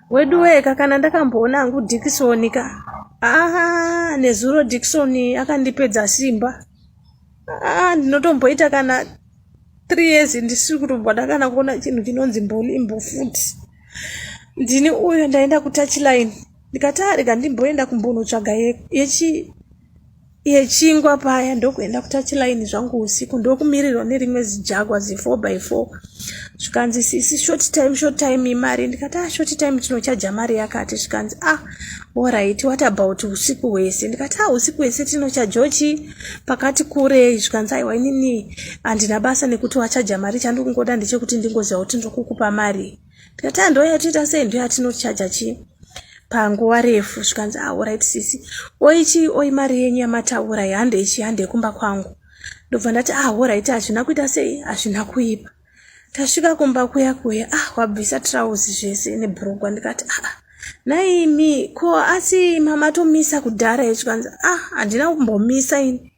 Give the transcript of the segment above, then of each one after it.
Weduweka kana ndakamboona hangu Dickson ka. Ah, nezuro Dickson akandipedza simba. Ah, ndinotomboita kana 3 years ndisiri kutomboda kana kuona chinhu chinonzi mbolimbo futi. Ndini uyo ndaenda kutouchline ndikati ah, rega ndimboenda kumbonotsvaga yechi yechingwa paya ndokuenda kutouchline zvangu usiku ndokumirirwa nerimwe zijagwa zi 4 by 4 zvikanzi sisi short time short time imari ndikati ah short time tinochaja mari yakati zvikanzi ah alright what about usiku hwese ndikati ah usiku hwese tinochajawo chii pakati kurei zvikanzi aiwa inini handina basa nekuti wachaja mari chandikungoda ndechekuti ndingoziva kuti ndikukupa mari ndikati ah ndoyatoita sei ndoyatinochaja chii panguva refu zvikanzi ah alright sisi oichi oi mari yenyu yamataura hande ichi hande kumba kwangu ndobva ndati ah alright hazvina kuita sei hazvina kuipa tasvika kumba kuya kuya ah wabvisa trauzi zvese nebhurugwa ndikati ah naimi ko asi mamatomisa kudhara zvikanzi ah handina kumbomisa ini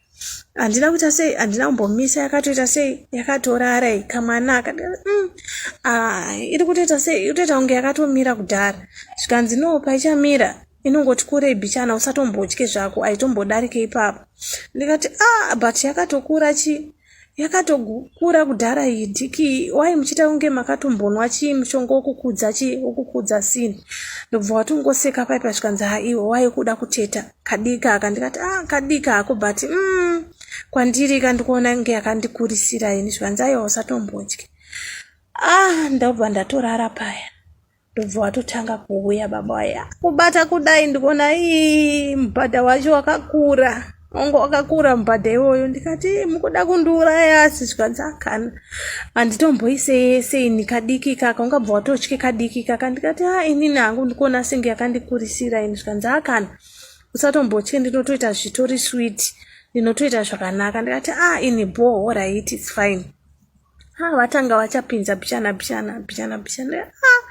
handina kuita sei handina kumbomisa yakatoita sei yakatorara iyi kamwana aka ah, iri kutoita sei iri kutoita kunge yakatomira kudhara zvikanzi no paichamira inongoti kurei bichana usatombotye zvako aitombodarike ipapo ndikati ah but yakatokura chi yakatokura kudhara iyi dhiki wai muchiita kunge makatombonwa chii mushonga wokukudza chii wokukudza sini ndobva watongoseka paipa zvikanzi ha iwe wai kuda kuteta kadika aka ndikati ah kadika hako but kwandiri kandikuona kunge yakandikurisira ini zvikanzi aiwa usatombotye ah ndobva ndatorara paya ndobva watotanga kuuya baba waya kubata kudai ndikuona ii mubhadha wacho wakakura wanga wakakura mubhadha iwoyo ndikati mukuda kundiuraya asi zvikanzi akana handitomboise yese ini kadiki kaka ungabva watotye kadiki kaka ndikati a inini hangu ndikuona senge yakandikurisira ini zvikanzi akana usatombotye ndinotoita zvitori sweet ndinotoita zvakanaka ndikati a ini bho alright its fine ha vatanga vachapinza bichana bichana bichana bichana ah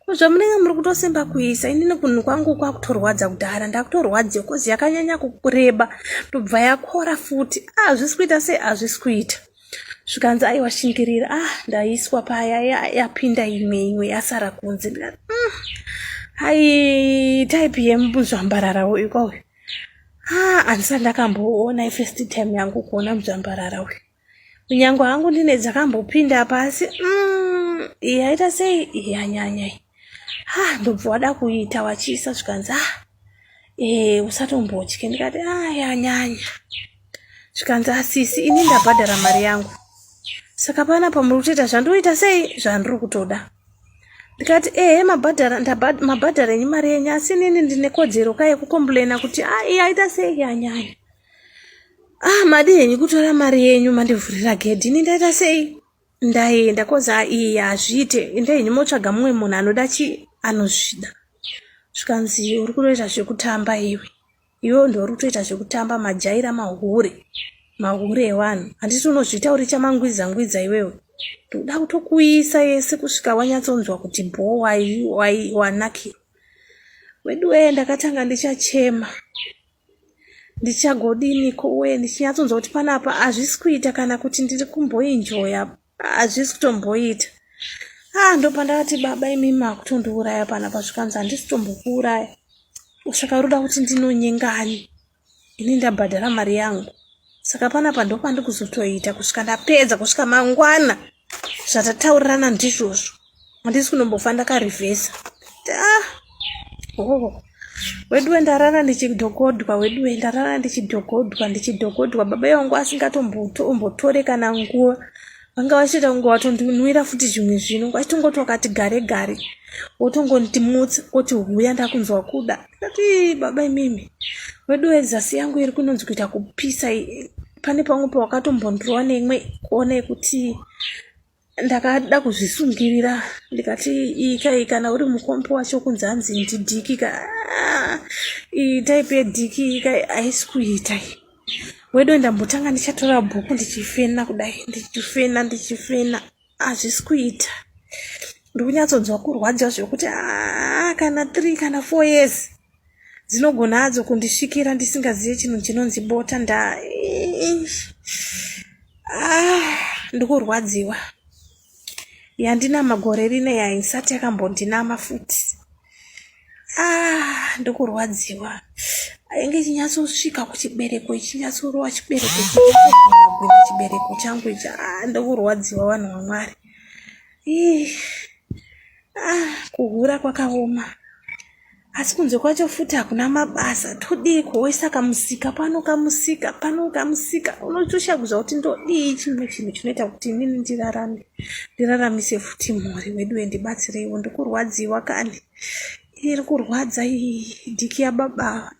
ko zvamunenge muri kutosimba kuisa inini kunhu kwangu kwakutorwadza kudhara ndakutorwadziwa kozi yakanyanya kureba ndobva yakora futi ah hazvisi kuita sei hazvisi kuita zvikanzi aiwa shingirira ah ndaiswa paya yapinda imwe imwe yasara kunze ndikati hai type yemuzvambarara uyu kwauyu ah handisati ndakamboona ifirst time yangu kuona muzvambarara uyu kunyange hangu ndine dzakambopinda pasi iyi yaita sei iyi yanyanya iyi ha ndobva wada kuita wachiisa zvikanzi ah e usatombotye ndikati ah yanyanya zvikanzi asisi ini ndabhadhara mari yangu saka panapa muri kutoita zvandiroita sei zvandiri kutoda ndikati ehe mabhadhara mabhadhara enyu mari yenyu asi inini ndine kodzero ka yekukomplaina kuti ah iyi yaita sei yanyanya ah madi henyu kutora mari yenyu mandivhurira gedhi ini ndaita sei ndaenda kozi iyi hazviite enda henyu motsvaga mumwe munhu anoda chi anozvida zvikanzi uri kutoita zvekutamba iwe iwe ndiwe uri kutoita zvekutamba majaira mahure mahure evanhu handiti unozviita uri chamangwiza ngwiza iwewe ndoda kutokuisa yese kusvika wanyatsonzwa kuti bho wanakirwa weduwee ndakatanga ndichachema ndichagodiniko wee ndichinyatsonzwa kuti panapa hazvisi kuita kana kuti ndiri kumboinjoya hazvisi kutomboita ah ndopandakati baba imimi makutondiuraya panapa zvikanzi handisi kutombokuuraya saka ruda kuti ndinonyengani ini ndabhadhara mari yangu saka panapa ndopandikuzotoita kusvika ndapedza kusvika mangwana zvatataurirana ndizvozvo handisi kunombofa ndakarivhesa ah oh. Weduwe ndarara ndichidhokodwa weduwe ndarara ndichidhokodwa ndichidhokodwa baba vangu asingatombotore kana nguva vanga vachiita kunge watondinwira futi zvimwe zvinhu vachitongoti wakati gare gare wotongondimutsa woti huya ndakunzwa kuda ndikati baba imimi weduwe zasi yangu iri kunonzi kuita kupisa pane pamwe pawakatombondirova neimwe kuona yekuti ndakada kuzvisungirira ndikati ikai kana uri mukombi wacho kunzi hanzi ndidhiki ka ah, iyi type yedhiki ikai haisi kuita iyi wedo ndambotanga ndichatora bhuku ndichifena kudai ndichifena ndichifena hazvisi kuita ndikunyatsonzwa kurwadziwa zvekuti ah, kana 3 kana 4 years dzinogona hadzo kundisvikira ndisingazive chinhu chinonzi bota nda ah, ndikurwadziwa yandinama gore rine yaisati yakambondinama futi. Ah, ndokurwadziwa. Ainge ichinyatsosvika kuchibereko ichinyatsorowa chibereko chinyatsogwina chibereko changu ichi. Ah, ndokurwadziwa vanhu vaMwari. Ih. Ah, kuhura kwakaoma. Asi kunze kwacho futi hakuna mabasa. Todii kuoisa kamusika pano kamusika pano kamusika. Unotoshaya kuti ndodii chimwe chinhu chinoita kuti inini ndirarame. Ndiraramise futi mhuri weduwe ndibatsireiwo ndikurwadziwa kani. Iri kurwadza iyi dhiki yababa.